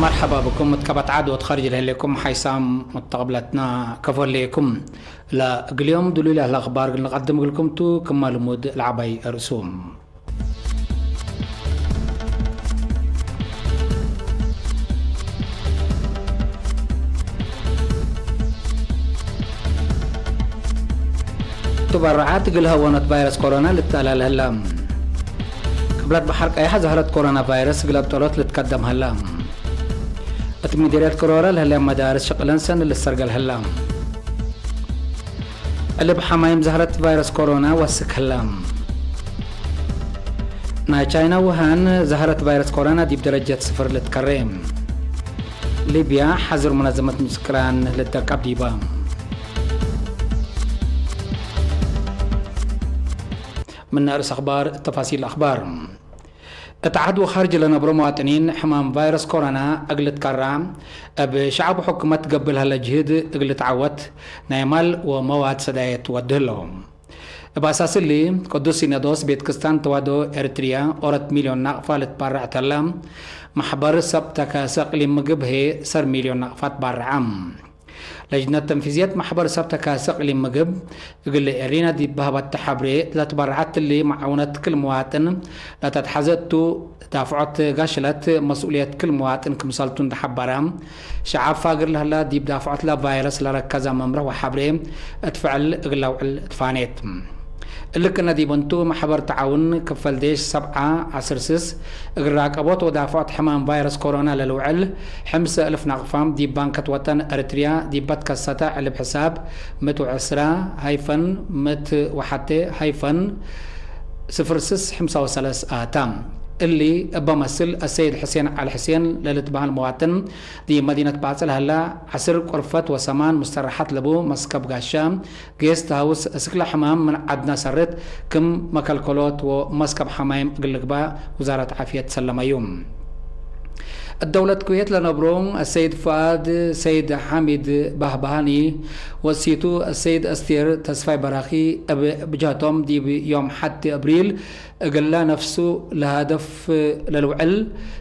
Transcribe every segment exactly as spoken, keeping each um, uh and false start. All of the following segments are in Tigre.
መርሐባ ብኩም። እት ከበት ዐድ ወእት ኸርጅ ለህሌኩም ሓይሳም መተቅብለትና ከፎ ህሌኩም። ለእግል ዮም ድሉይ ለህለ አኽባር እግል ንቀድም እግልኩም ቱ፣ ክመ ልሙድ ለዐባይ ርእሱም። ትበረዓት እግል ሀወኖት ቫይረስ ኮሮና ልትአላል ህለ። ቅብለት በሐር ቀያሕ ዘህረት ኮሮና ቫይረስ እግል አብጠሎት ልትከደም ህለ። እት ምዲርየት ክሮረ ለህለ መዳርስ ሽቅለን ሰኒ ልሰርገል ህለ። ዕልብ ሐማይም ዘህረት ቫይረስ ኮሮና ወስክ ህለ። ናይ ቻይና ውሃን ዘህረት ቫይረስ ኮሮና ዲብ ደረጀት ስፍር ልትከሬ። ሊብያ ሐዝር ሙነዘመት ምስክራን ልትደቀብ ዲባ። ምን ርእስ አኽባር ተፋሲል አኽባር። እት ዐድ ወኻርጅ ለነብሮ መዋጥኒን ሕማም ቫይረስ ኮሮና እግል ልትከራ፣ እብ ሸዐብ ወሕኩመት ገብእ ለህለ ጅህድ እግል ልትዓወት ናይ ማል ወመዋድ ሰዳየት ወድህ እለው። እብ አሳስ እሊ፣ ቅዱስ ሲኖዶስ ቤት ክስታን ተዋዶ ኤርትርያ ኦረት ሚልዮን ናቅፋ ልትባረዕ ተለ፣ መሕበር ሰብ ተካሲ እቅሊም ምግብ ህዬ ሰር ሚልዮን ናቅፋ ትባረዐ። ለጅነት ተንፊዝየት መሕበር ሰብ ተካሲ እቅሊም ምግብ፣ እግል ኤሪና ዲብ በህበተ ሐብሬ ለትበረዐት እሊ መዓውነት ክል መዋጥን ለተትሐዘ እቱ፣ ዳፍዖት ጋሽለት መስኡልየት ክል መዋጥን ክምሰልቱ እንዴ ሐበረ፣ ሸዐብ ፋግር ለህላ ዲብ ዳፍዖት ለቫይረስ ለረከዘ መምረሕ ወሐብሬ እት ፍዕል እግል ለውዕል ትፋኔት። እሊ ክእነ ዲብ እንቱ፣ መሕበር ተዓውን ክፈል ዴሽ ሰብዓ ዐስር ስስ፣ እግል ራቀቦት ወዳፍዖት ሕማም ቫይረስ ኮሮና ለልውዕል፣ ሕምሰ እልፍ ናቅፋም ዲብ ባንከት ወጠን ኤረትርያ ዲብ በትከሰተ ዕልብ ሕሳብ፣ ምእት ወዕስራ ሃይፈን ምእት ወሐቴ ሃይፈን ስፍር ስስ ሕምሳ ወሰለስ አታ። እሊ እበ መስል አሰይድ ሕሴን ዐሊ ሕሴን ለልትበህል መዋጥን፣ ዲብ መዲነት ባጽል ሀላ፣ ዐስር ቁርፈት ወሰማን ሙስተራሐት ለቡ መስከብ ጋሻ፣ ጌስት ሀውስ፣ እስክለ ሕማም ምን ዐድና ሰርት ክም መከልከሎት ወመስከብ ሐማይም እግል ልግባእ ውዛረት ዓፍየት ሰለመዩ። እት ደውለት ኩዌት ለነብሮ አሰይድ ፍአድ ሰይድ ሐሚድ ባህባሃኒ ወሲቱ አሰይድ አስቴር ተስፋይ በራኺ እብ ብጅሀቶም ዲብ ዮም ሐቲ አብሪል እግለ ነፍሱ ለሀደፍ ለልውዕል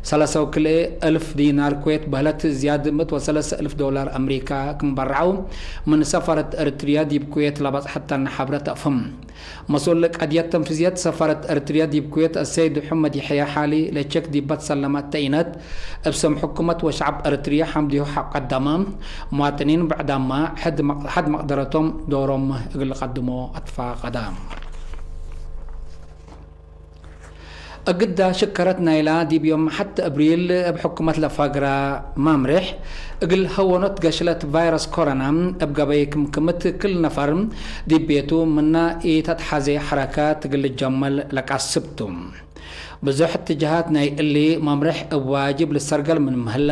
ሰለሰ ወክልኤ እልፍ ዲናር ኩዌት በህለት ዝያድ ምእት ወሰለሰ እልፍ ዶላር አምሪካ ክም በረዐው ምን ሰፋረት ኤረትርያ ዲብ ኩዌት ለበጽሐተነ ሐብረ ተአፍህም። መስኡል ቀድየት ተንፊዝየት ሰፋረት ኤረትርያ ዲብ ኩዌት አሰይድ ሑመድ የሕያ ሓሊ ለቼክ ዲብ በትሰለመ ተኢነት፣ እብ ስም ሕኩመት ወሸዐብ ኤረትርያ ሐምድሁ ሐቆ ቀደመ፣ መዋጥኒን ብዕዳማ ሐድ መቅ-፣ ሐድ መቅደረቶም ዶሮም እግል ልቀድሞ አትፋቀደ። እግዳ ሽከረት ናይላ ዲብ ዮም ሐቲ እብሪል እብ ሕኩመት ለፋግራ ማምሬሕ፣ እግል ሀወኖት ገሽለት ቫይረስ ኮሮና እብ ገበይ ክምክምት ክል ነፈር ዲብ ቤቱ ምና ኢተትሐዜ ሐረካት እግል ልጀመል ለቃስብ ቱ። ብዙሕ እትጀሃት ናይ እሊ ማምሬሕ እብ ዋጅብ ልሰርገል ምን ምህላ፣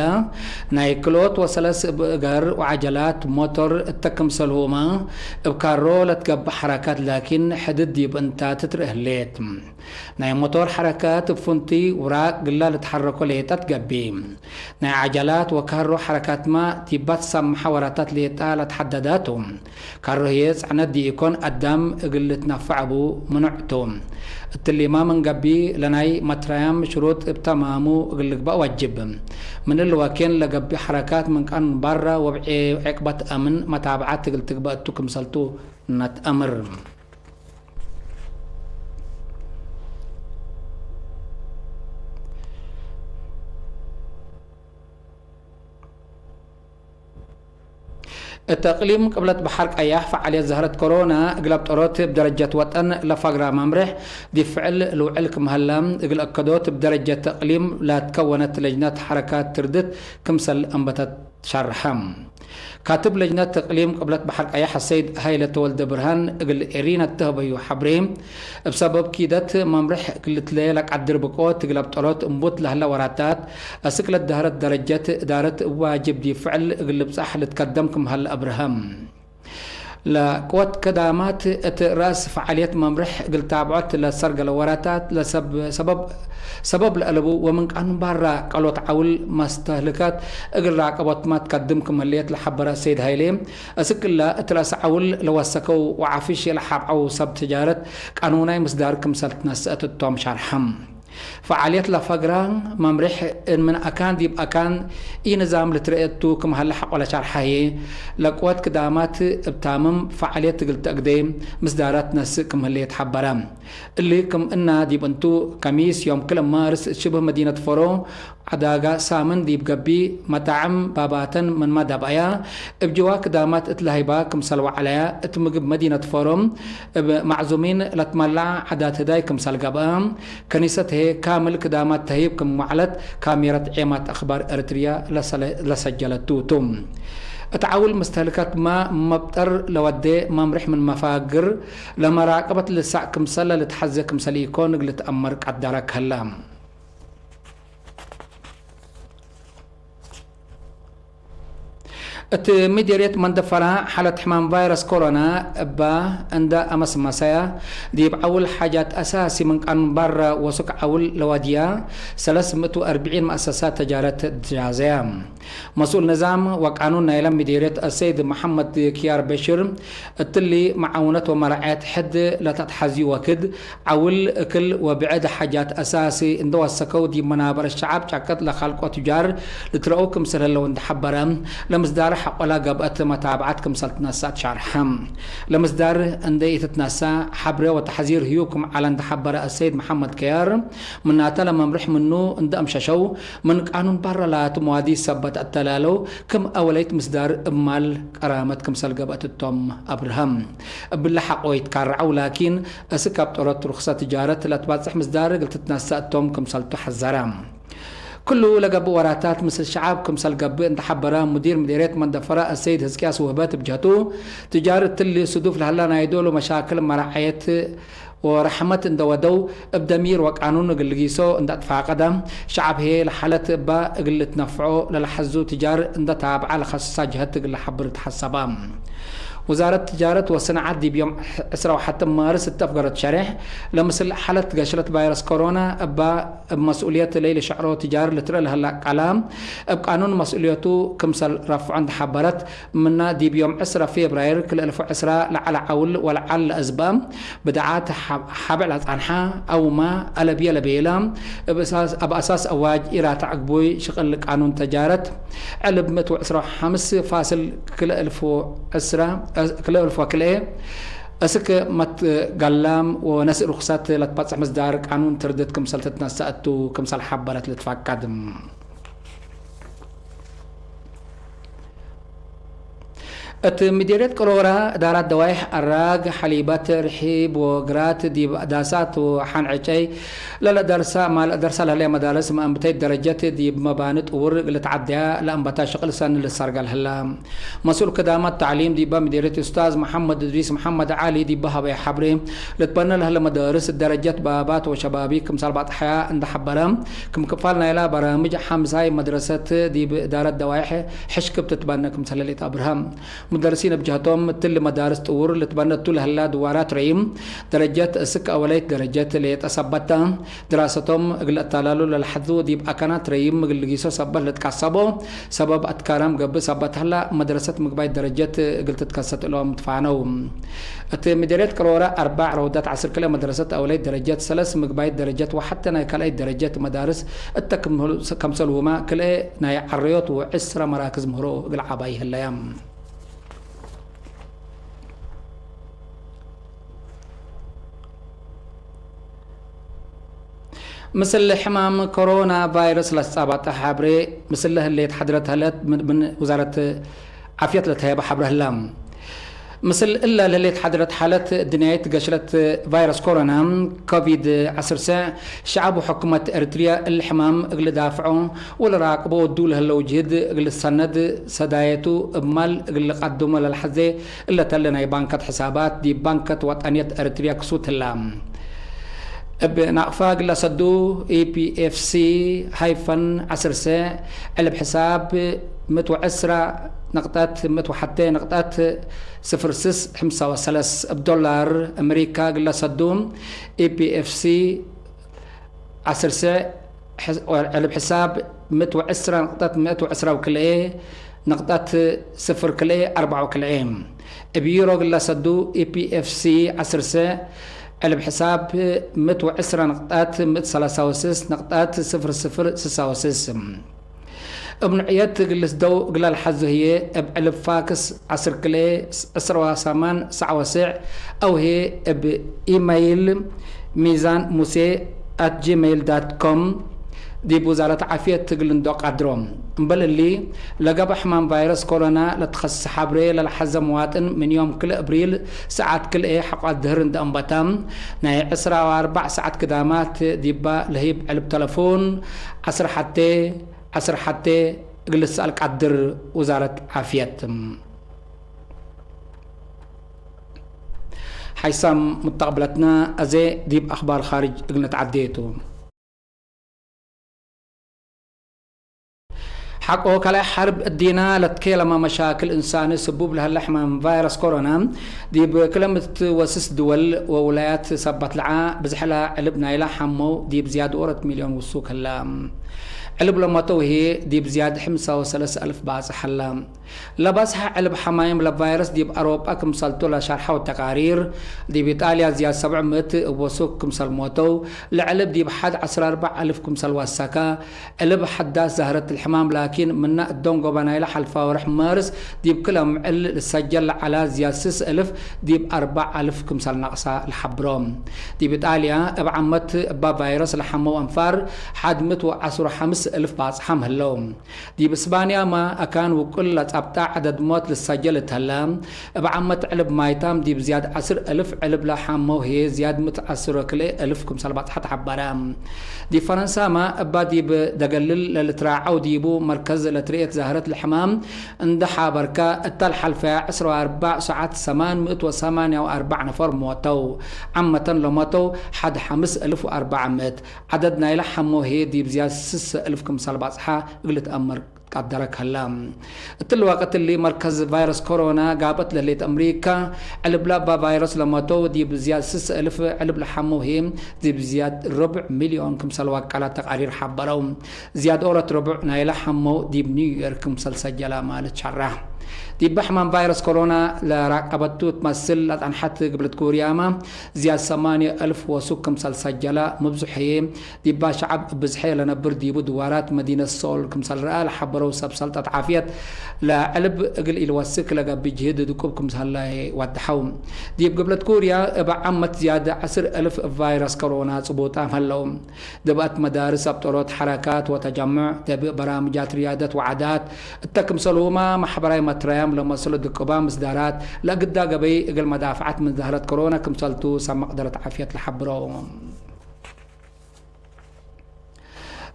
ናይ ክልኦት ወሰለስ እብ እገር ወዐጀላት ሞቶር እተ ክምሰልሁመ እብ ካሮ ለትገብእ ሐረካት ላኪን ሕድድ ዲብ እንታ ትትርእ ህሌት። ናይ ሞቶር ሐረካት እብ ፍንቱይ ውራቅ ግላ ልትሐረኮ ሌጠ ትገብእ። ናይ ዐጀላት ወካሮ ሐረካትመ ዲባ ትሳመሐ ወራታት ሌጠ ለትሐደዳ ቱ። ካሮ ህዬ ጸዕነት ዲኢኮን አዳም እግል ልትነፈዕ እቡ ምኑዕ ቱ። እትሊማ ምን ገብእ ለናይ መትረያም ሽሩጥ እብ ተማሙ እግል ልግበእ ወጅብ። ምን እሊ ወኬን ለገብእ ሐረካት ምን ቃኑን ባራ ወብዔ ዔቅበት አምን መታብዐት እግል ትግበእ ቱ ክምሰል ቱ ነትአምር። እት እቅሊም ቅብለት በሐር ቀያሕ ፈዓልየት ዘህረት ኮሮና እግል አብጠሮት እብ ደረጀት ወጠን ለፋግራ መምሬሕ ዲብ ፍዕል ልውዕል ክም ሀላ እግል አከዶት እብ ደረጀት እቅሊም ለትከወነት ለጅነት ሐረካት ትርድት ክምሰል አንበተት ሸርሐ። ካትብ ለጅነት እቅሊም ቅብለት በሐር ቀያሕ አሰይድ ሀይለ ተወልደ ብርሃን እግል ኤሪና እተህበዩ ሐብሬ፣ እብ ሰበብ ኪደት መምሬሕ እግል ልትለየ ለቀድር ብቆት እግል አብጠሮት እምቡት ለህለ ወራታት፣ አስክ ለደሀረት ደረጀት እዳረት እብ ዋጅብ ዲብ ፍዕል እግል ልብጻሕ ልትከደም ክም ሀለ አብርሀ። ለቅወት ከዳማት እት ረአስ ፈዓልየት መምሬሕ እግል ታብዖት ለሰርገለ ወራታት ለሰብ-፣ ሰበብ፣ ሰበብ ለአለቡ ወምን ቃኑን ባራ ቀሎት ዐውል መስተህልካት እግል ራቀቦትመ ትከድም ክም ህሌት ለሐበረ አሰይድ ሀይሌ፣ አስክ እለ እት ረአስ ዐውል ለወሰከው ወዓፍሽ ለሓብዐው ሰብ ትጃረት ቃኑናይ ምስዳር ክምሰል ትነሰአት እቶም ሸርሐ። ፈዓልየት ለፈግረ መምሬሕ ምን አካን ዲብ አካን ኢንዛም ልትረኤ ቱ ክም ሀለ ሐቆለ ሸርሐ ህዬ፣ ለቅወት ክዳማት እብ ታምም ፈዓልየት እግል ተአግዴ ምስዳራት ነስእ ክም ህሌት ሐበረ። እሊ ክም እና ዲብ እንቱ፣ ከሚስ ዮም ክል ማርስ እት ሽብህ መዲነት ፎሮ፣ ዐዳጋ ሳምን ዲብ ገብእ፣ መጣዕም ባባተን ምንመ ደብአያ፣ እብ ጅዋ ክዳማት እት ለሀይባ ክምሰል ወዐለያ፣ እት ምግብ መዲነት ፎሮ እብ መዕዙሚን ለትመለዐ ዐዳት ህዳይ ክምሰል ገብአ፣ ከኒሰት ህዬ ካምል ክዳማት ተህይብ ክም ወዐለት ካሜረት ዔማት አክባር ኤረትርያ ለሰለ-፣ ለሰጀለቱ ቱ። እት ዐውል መስተህልከት ማእ መብጠር ለወዴ መምሬሕ ምን መፋግር ለመራቀበት ልሳዕ ክምሰለ ልትሐዜ ክምሰል ኢኮን እግል ልትአመር ቀደረ ከለ። እት ምዴርየት መንደፈራ፣ ሓለት ሕማም ቫይረስ ኮሮና እባ እንደ አመስመሰያ፣ ዲብ ዐውል ሓጃት አሳሲ ምን ቃኑን ባረ ወሱቅ ዐውል ለወድያ፣ ሰለስ ምእት ወአርብዒን መአሰሳት ተጃረት ትጃዘያ። መስኡል ንዛም ወቃኑን ናይለ ምዴርየት አሰይድ መሐመድ ክያር በሽር፣ እትሊ መዓውነት ወመራዐየት ሕድ ለተትሐዝዩ ወክድ፣ ዐውል፣ እክል ወብዕድ ሓጃት አሳሲ እንደ ወሰከው፣ ዲብ መናበር ሸዐብ ጫቅጥ ለካልቆ ትጃር ልትረአው ክምሰል ህለው እንደ ሐበረ፣ ለምስዳር ሐቆላ ገብአት መታብዐት ክምሰል ትነሰአት ሸርሐ። ለምስዳር እንደ ኢትትነሰእ ሐብሬ ወተሕዚር ህዩ ክም ዐለ እንደ ሐበረ አሰይድ መሐመድ ከያር፣ ምናተ ለመምርሕ ምኑ እንደ አምሸሸው፣ ምን ቃኑን በረ ላቱ መዋዲ ሰበት አተላለው፣ ክም አወለይት ምስዳር እማል ቀራመት ክምሰል ገብአት እቶም አብርሀም። እብለ ሐቆ ይትካረዐው፣ ላኪን፣ እስክ አብጠሮት ርክሰት ትጃረት ለትባጽሕ ምስዳር እግል ትትነሰእ እቶም ክምሰልቱ ሐዘረ። ክሉ ለገብእ ወራታት ምስል ሸዐብ ክምሰል ገብእ እንተ ሐበረ፣ ሙዲር ምዴርየት መንደፈረ አሰይድ ህዝቅያስ ውህበት እብ ጀህቱ፣ ትጃር እትሊ ስዱፍ ለሀላ ናይ ዶሉ መሻክል መራዐየት ወረሕመት እንደ ወደው፣ እብ ደሚር ወቃኑን እግል ልጊሶ እንደ አትፋቀደ፣ ሸዐብ ህዬ ለሓለት እባ እግል ልትነፍዖ ለለሐዙ ትጃር እንደ ታብዐ ለከስሳ ጀህት እግል ለሐብር ተሐሰበ። ውዛረት ትጃረት ወሰናዐት ዲብ ዮም ዕስራ ወሐተ ማርስ እት አፍገረት ሸሬሕ፣ ለምስል ሓለት ገሽለት ቫይረስ ኮሮና እባ እብ መስኡልየት ለኢልሸዕሮ ትጃር ልትርአ ለሀላ ቃላ፣ እብ ቃኑን መስኡልየቱ ክምሰል ረፍዖ እንደ ሐበረት፣ ምና ዲብ ዮም ዕስራ ፌብራይር ክልኤ እልፍ ወዕስራ ለዐለ ዐውል ወለዐል ለአዝበ ብድዓት ሐ-፣ ሐብዕ ለጸንሐ አውመ አለብየ ለቤለ፣ እብ አሳስ፣ እብ አሳስ አዋጅ ኢራትዕ ግቡይ ሽቅል ቃኑን ተጃረት ዕልብ ምእት ወዕስራ ወሐምስ ፋስል ክልኤ እልፍ ወዕስራ፣ ክልኤ እልፍ ወክልኤ እስክ መትገላም ወነስእ ርክሰት ለትበጽሕ ምስዳር ቃኑን ትርድት ክምሰል ትትነሰእ እቱ ክምሰል ሐበረት ልትፈቀድ። እት ምዴርየት ቅሮራ እዳራት ደዋይሕ አራግ፣ ሐሊበት፣ ርሒብ ወግራት ዲብ ዳሳት ወሐን ዕጨይ ለለደርሳ፣ ማል ደርሳ ለህለየ መዳርስ መአንብተይት ደረጀት ዲብ መባኒ ጥውር እግል ልትዐደያ ለአንበታ ሽቅል ሰኒ ልሰርገል ህላ። መስኡል ክዳማት ተዕሊም ዲበ ምዴርየት ኡስታዝ መሐመድ እድሪስ መሐመድ ዐሊ ዲበ ሀበየ ሐብሬ፣ ልትበነ ለህለ መዳርስ ደረጀት ባባት ወሸባቢ ክምሰል ባጥሐያ እንደ ሐበረ፣ ክም ክፋል ናይላ በራምጅ ሐምሳይ መድረሰት ዲብ እዳረት ደዋይሕ ሕሽክብ ትትበነ ክምሰለ ሌጠ አብርሀ። ሙደርሲን እብ ጀህቶም፣ እትሊ መዳርስ ጥውር ልትበነ እቱ ለህላ ድዋራት ረይም ደረጀት እስክ አወለይት ደረጀት ሌጠ ሰበታ። ድራሰቶም እግል አታላሉ ለለሐዙ ዲብ አካናት ረይም እግል ልጊሶ ሰበት ልትቀሰቦ ሰበብ አትካራም ገብእ ሰበት ሀላ፣ መድረሰት ምግባይ ደረጀት እግል ትትከሰት እሎም ትፋነው። እት ምዴርየት ቅሮረ አርባዕ ረውዳት ዐስር ክልኤ መድረሰት አወለይት ደረጀት፣ ሰለስ ምግባይት ደረጀት ወሐቴ ናይ ካልአይት ደረጀት መዳርስ እተ ክምሰልሁመ ክልኤ ናይ ዐረዮት ወዕስረ መራክዝ ምህሮ እግል ዐባይ ህለያ። ምስል ሕማም ኮሮና ቫይረስ ለትጻባጠ ሐብሬ ምስል ለህሌት ሐድረት ሀለት ምን፣ ምን ውዛረት ዓፍየት ለተሀየበ ሐብረ ህለ። ምስል እለ ለህሌት ሐድረት ሐለት ድንያይት ገሽለት ቫይረስ ኮሮና ኮቪድ ዐስር ሰዕ፣ ሸዐብ ወሕኩመት ኤረትርያ እሊ ሕማም እግል ዳፍዖ ወለራቅቦ ወዱ ለህለው ጅህድ እግል ሰነድ ሰዳየቱ እብ ማል እግል ልቀድሞ ለለሐዜ እለ ተለ ናይ ባንከት ሕሳባት ዲብ ባንከት ወጠንየት ኤረትርያ ክሱት ህላ። እብ ናቅፋ እግለ ሰዱ ኢ ፒ ኤፍ ሲ ሃይፈን ዐስር ሰዕ ዕልብ ሕሳብ ምእት ወዕስራ ነቅጠት ምእት ወሐቴ ነቅጠት ስፍር ስስ ሕምሳ ወሰለስ እብ ዶላር አሜሪካ እግለ ሰዱ ኢ ፒ ኤፍ ሲ ዐስር ሰዕ ዕልብ ሕሳብ ምእት ወዕስራ ነቅጠት ምእት ወዕስራ ወክልኤ ነቅጠት ስፍር ክልኤ አርበዕ ወክልኤ። እብ ዩሮ እግለ ሰዱ ኢ ፒ ኤፍ ሲ ዐስር ሰዕ ዕልብ ሕሳብ ምእት ወዕስረ ንቅጣት ምእት ሰላሳ ወስስ ንቅጣት ስፍር ስፍር ስሳ ወስስ። እብ ንዕየት እግል ልስደው እግለ ለሐዙ ህዬ፣ እብ ዕልብ ፋክስ ዐስር ክልኤ ዕስር ወሰማን ሰዕ ወስዕ፣ አው ህዬ እብ ኢመይል ሚዛን ሙሴ አት ጂመይል ዳት ኮም፣ ዲብ ውዛረት ዓፍየት እግል ልንዶ ቃድሮ። እምበል እሊ፣ ለገብአ ሕማም ቫይረስ ኮሮና ለትኸስስ ሐብሬ ለለሐዘ መዋጥን፣ ምን ዮም ክልኤ እብሪል ሰዓት ክልኤ ሐቆ አድህር እንደ አንበተ፣ ናይ ዕስራ ወአርበዕ ሰዓት ግዳማት ዲባ ለህይብ ዕልብ ተለፉን ዐስር ሐቴ፣ ዐስር ሐቴ እግል ልትሰአል ቃድር ውዛረት ዓፍየት። ሓይሳም ሙተቅብለትና፣ አዜ ዲብ አኽባር ኻርጅ እግል ነትዓዴ ቱ። ሐቆ ካልኣይ ሐርብ እዲና ለትኬለመ መሻክል እንሳኒ ስቡብ ለህለ ሕማም ቫይረስ ኮሮና፣ ዲብ ክለ ምትወስስ ድወል ወውላያት ሰበት ለዐ ብዝሕላ ዕልብ ናይላ ሐመው ዲብ ዝያድ ኦረት ሚልዮን ውሱክ ህለ። ዕልብ ለሞተው ህዬ ዲብ ዝያድ ሕምሳ ወሰለስ አልፍ ባጽሕ ሀለ። ለባጽሐ ዕልብ ሐማይም ለቫይረስ ዲብ አውሮጳ ክምሰልቱ ለሸርሐው ተቃሪር፣ ዲብ ኢጣልያ ዝያድ ሰብዕ ምእት እብ ወሱክ ክምሰል ሞተው፣ ለዕልብ ዲብ ሐድ ዐስር አርበዕ አልፍ ክምሰል ወሰከ፣ ዕልብ ሐዳስ ዛህረት ለሕማም ላኪን፣ ምነ እዶንጎበ ናይለ ሐልፋ ወርሕ ማርስ ዲብ ክለ ምዕል ልሰጀል ለዐላ ዝያድ ስስ እልፍ ዲብ አርበዕ አልፍ ክምሰል ነቅሰ ለሐብሮ። ዲብ ኢጣልያ እብ ዓመት እባ ቫይረስ ለሐመው አንፋር ሐድ ምእት ወዐስር ወሐምስ እልፍ ባጽሓም ህለው። ዲብ እስባንያመ አካን ውቁል ለጸብጠ ዐደድ ሞት ልሰጀል እት ህለ፣ እብ ዓመት ዕልብ ማይታም ዲብ ዝያድ ዐስር እልፍ ዕልብ ለሐመው ህዬ ዝያድ ምእት ዐስር ወክልኤ እልፍ ክምሰል ባጽሐ ተሐበረ። ዲብ ፈረንሳመ እባ ዲብ ደገልል ለልትራዐው ዲቡ መርከዝ ለትርኤት ዛህረት ለሕማም እንደ ሐበርከ፣ እተ ለሐልፈያ ዐስር ወአርበዕ ሰዓት ሰማን ምእት ወሰማንያ ወአርበዕ ነፈር ሞተው። ዓመተን ለሞተው ሐድ ሐምስ እልፍ ወአርበዕ ምእት። ዐደድ ናይለ ሐመው ህዬ ዲብ ዝያድ ስስ እልፍ ክምሰል ባጽሐ እግል ልትአመር ቀደረ ከለ። እትሊ ወቅት እሊ መርከዝ ቫይረስ ኮሮና ጋብአት ለህሌት አምሪካ፣ ዕልብ ለእባ ቫይረስ ለሞተው ዲብ ዝያድ ስስ እልፍ፣ ዕልብ ለሐመው ህዬ ዲብ ዝያድ ርብዕ ሚልዮን ክምሰል ወቀለ ተቃሪር ሐበረው። ዝያድ ኦረት ርቡዕ ናይለ ሐመው ዲብ ኒውዮርክ ክምሰል ሰጀለ ማለት ሸረሕ። ዲበ ሕማም ቫይረስ ኮሮና ለራቀበቱ ትመስል ለጸንሐት ግብለት ኩርያመ፣ ዝያድ ሰማንየ እልፍ ወሱክ ክምሰል ሰጀለ፣ ምብዙሕ ህዬ ዲባ ሸዐብ እብ ብዝሐ ለነብር ዲቡ ድዋራት መዲነት ሶል ክምሰል ረአ ለሐበረው ሰብ ሰልጠት ዓፍየት፣ ለዕልብ እግል ኢልወስክ ለገብእ ጅህድ ድቁብ ክምሰለ ወደሐው። ዲብ ግብለት ኩርያ እብ ዓመት ዝያድ ዐስር እልፍ እብ ቫይረስ ኮሮና ጽቡጣም ሀለው። ድብአት መዳርስ፣ አብጠሮት፣ ሐረካት ወተጀምዕ፣ ደብእ በራምጃት ርያደት ወዓዳት እተ ክምሰልሁመ መሕበራይ መትረያም ለመስሉ ድቁባም ምስዳራት ለእግዳ ገበይ እግል መዳፍዐት ምን ዛህረት ኮሮና ክምሰልቱ ሰብ መቅደረት ዓፍየት ለሐብሮ።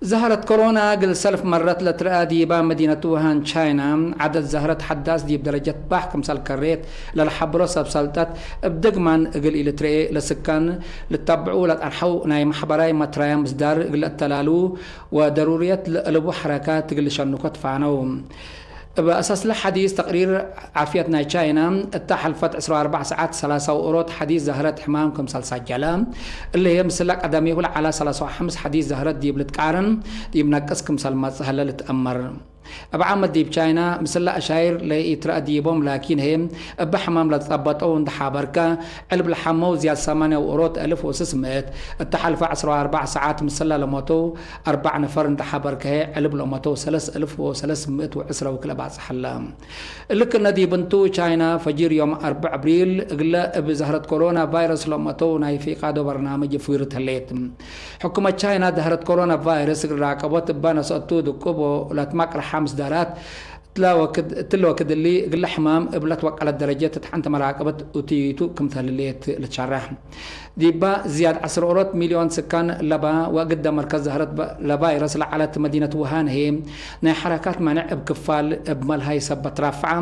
ዛህረት ኮሮና እግል ሰልፍ መረት ለትረአ ዲባ መዲነት ውሃን ቻይና፣ ዐደድ ዛህረት ሐዳስ ዲብ ደረጀት ባህ ክምሰል ከሬት ለለሐብሮ ሰብ ሰልጠት፣ እብ ድግማን እግል ኢልትረኤ ለስካን ልተብዑ ለጠንሐው ናይ መሕበራይ መትረያም ምስዳር እግል ለአተላሉ ወደሩርየት ለአለቡ ሐረካት እግል ልሸንኮ ትፋነው። እብ አሳስለ ሐዲስ ተቅሪር ዓፍየት ናይ ቻይና፣ እተ ሐልፈት ዕስራ ወአርበዕ ሰዓት ሰላሳ ወኦሮት ሐዲስ ዛህረት ሕማም ክምሰል ሰጀለ። እሊ ህዬ ምስለ ቀደሚሁ ለዐላ ሰላሳ ወሐምስ ሐዲስ ዛህረት ዲብ ልትቃረን፣ ዲብ ነቅስ ክምሰል መጽእ ሀለ ልትአመር። እብ ዓመት ዲብ ቻይና፣ ምስለ አሻይር ለኢትረአ ዲቦም ላኪን ህዬ፣ እበ ሕማም ለትጸበጠው እንደ ሐበርከ፣ ዕልብ ለሐመው ዝያድ ሰማንያ ወኦሮት እልፍ ወስስ ምእት፣ እተ ሐልፈ ዕስራ ወአርበዕ ሰዓት ምስለ ለሞተው አርበዕ ነፈር እንደ ሐበርከ ህዬ፣ ዕልብ ለሞተው ሰለስ እልፍ ወሰለስ ምእት ወዕስረ ወክልኤ ባጽሕ ሀለ። እሊ ክእነ ዲብ እንቱ፣ ቻይና ፈጂር ዮም አርበዕ አብሪል፣ እግለ እብ ዛህረት ኮሮና ቫይረስ ለሞተው ናይ ፊቃዶ በርናምጅ ፍዊርት ህሌት። ሕኩመት ቻይና ዛህረት ኮሮና ቫይረስ እግል ራቀቦት እበ ነሰአቱ ድቁብ ወለትመቅረሐ ምስዳራት፣ እትለ ወክድ፣ እትለ ወክድ እሊ እግለ ሕማም እብ ለትወቀለት ደረጀት ተትሐንተ መራቀበት ኡትይቱ ክም ተልሌት ልትሸረሕ። ዲባ ዝያድ ዐስር ኦሮት ሚልዮን ስካን ለባ ወእግደ መርከዝ ዛህረት ለቫይረስ ለዐለት መዲነት ውሃን ህዬ፣ ናይ ሐረካት ማንዕ እብ ክፋል እብ መልሀይ ሰበት ራፍዓ፣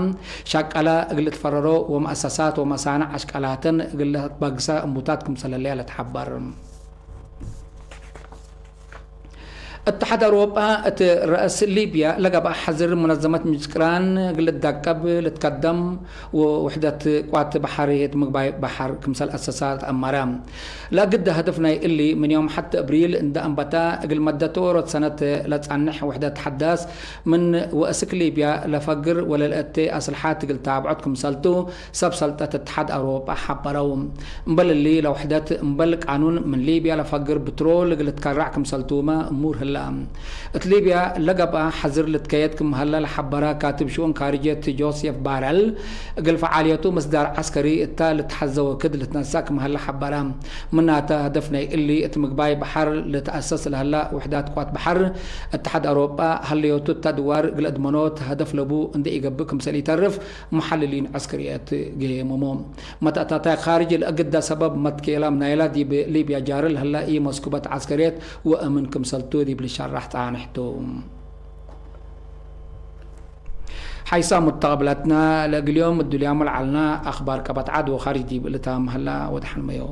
ሸቀለ እግል ልትፈረሮ ወመአሰሳት ወመሳንዕ አሽቀላተን እግል ለትበግሰ እምቡታት ክምሰል ህሌ ለትሐበር። እትሓድ አውሮጳ እት ረአስ ሊብያ ለገብአ ሐዝር ሙነዘመት ምጅቅራን እግል ልዳቀብ ልትከደም ወውሕደት ቅዋት በሐር ህይት ምግባይ በሐር ክምሰል አሰሳ ተአመረ። ለእግድ ሀደፍ ናይ እሊ ምን ዮም ሐቲ እብሪል እንደ አንበተ እግል መደት ዎሮት ሰነት ለጸንሕ ውሕደት ሐዳስ ምን ወእስክ ሊብያ ለፈግር ወለልአቴ አስልሓት እግል ታብዖት ክምሰልቱ ሰብ ሰልጠት እትሓድ አውሮጳ ሐበረው። እምበል እሊ ለውሕደት እምበል ቃኑን ምን ሊብያ ለፈግር ብትሮል እግል ልትከራዕ ክምሰልቱመ እሙር ህለ። እት ሊብያ ለገብአ ሐዝር ልትከየድ ክም ሀለ ለሐበረ ካትብ ሽኡን ካርጅየት ጆሴፍ ባረል፣ እግል ፈዓልየቱ ምስዳር ዐስከሪ እተ ልትሐዘ ወክድ ልትነሰእ ክም ሀለ ሐበረ። ምናተ፣ ሀደፍ ናይ እሊ እት ምግባይ በሐር ልትአሰስ ለሀለ ውሕዳት ቅዋት በሐር፣ እትሓድ አውሮጳ ሀለዮቱ እተ ድዋር እግል እድመኖት ሀደፍ ለቡ እንዴ ኢገብእ ክምሰል ኢተርፍ፣ መሐልሊን ዐስከርየት ገየመሞ። መተአታታይ ካርጅ ለእግዳ ሰበብ መትኬላም ናይላ ዲብ ሊብያ ጃሪ ለህላ ኢ-መስኩበት ዐስከርየት ወአምን ክምሰልቱ ዲብ ልሸራሕ ጻንሕቱ። ሐይሳ ሙተቀብለትና ለእግል ዮም እዱልያሙ ለዐልና አክባር ቀበት ዐድ ወካርጅ ዲብ ልታም ህላ ወደሐንመዮ።